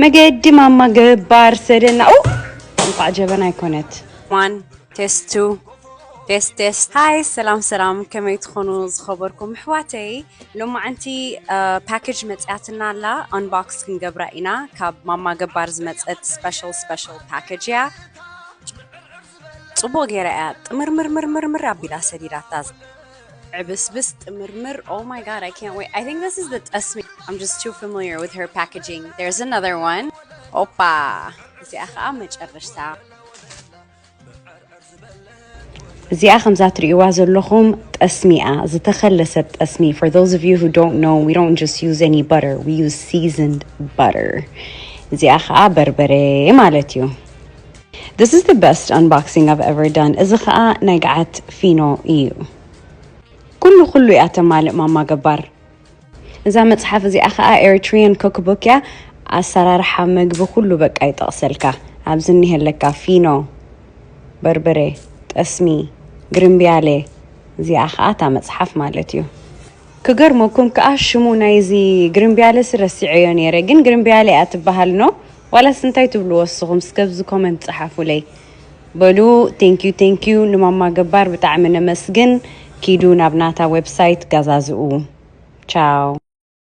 መገዲ ማማ ገባር ሰደና ኡ እንቋዕ ጀበና ኣይኮነት። One, test two, test, test. Hi, ሰላም ሰላም፣ ከመይ ትኾኑ ዝኸበርኩም ኣሕዋተይ? ሎማዓንቲ ፓኬጅ መፅያትና ኣላ፣ ኣንባክስ ክንገብራ ኢና። ካብ ማማ ገባር ዝመፀት ስፔሻል ስፔሻል ፓኬጅ እያ። ፅቡቅ ገይራ እያ ጥምርምር ምርምርምር ኣቢላ ሰዲዳታ። ዕብስብስ ጥምርምር። Oh my god, I can't wait. I think this is the ጠስሚ. I'm just too familiar with her packaging. There's another one. ኦፓ፣ እዚኣ ከዓ መጨረሽታ። እዚኣ ከምዛ ትርእይዋ ዘለኹም ጠስሚኣ፣ ዝተኸለሰት ጠስሚ። For those of you who don't know, we don't just use any butter, we use seasoned butter. እዚኣ ከዓ በርበረ ማለት እዩ። This is the best unboxing I've ever done. እዚ ከዓ ናይ ገዓት ፊኖ እዩ። ኩሉ ኩሉ እያ ተማልእ ማማ ገባር። እዛ መፅሓፍ እዚኣ ከዓ Eritrean cookbook እያ። ኣሰራርሓ መግቢ ኩሉ በቃ ይጠቕሰልካ። ኣብዚ እኒሀለካ ፊኖ፣ በርበረ፣ ጠስሚ፣ ግርምብያለ። እዚኣ ከዓ እታ መፅሓፍ ማለት እዩ። ክገርመኩም ከዓ ሽሙ ናይዚ ግርምብያለ ሲ ረሲዐዮ ነይረ፣ ግን ግርምብያለ እያ ትበሃል ኖ ዋላስ እንታይ ትብልዎ እስኹም? እስከ ኣብዚ ኮመንት ፀሓፉለይ። በሉ፣ thank you, thank you ንማማ ገባር ብጣዕሚ ነመስግን። ኪዱ ናብ ናታ ዌብሳይት ጋዛዝኡ። ቻው።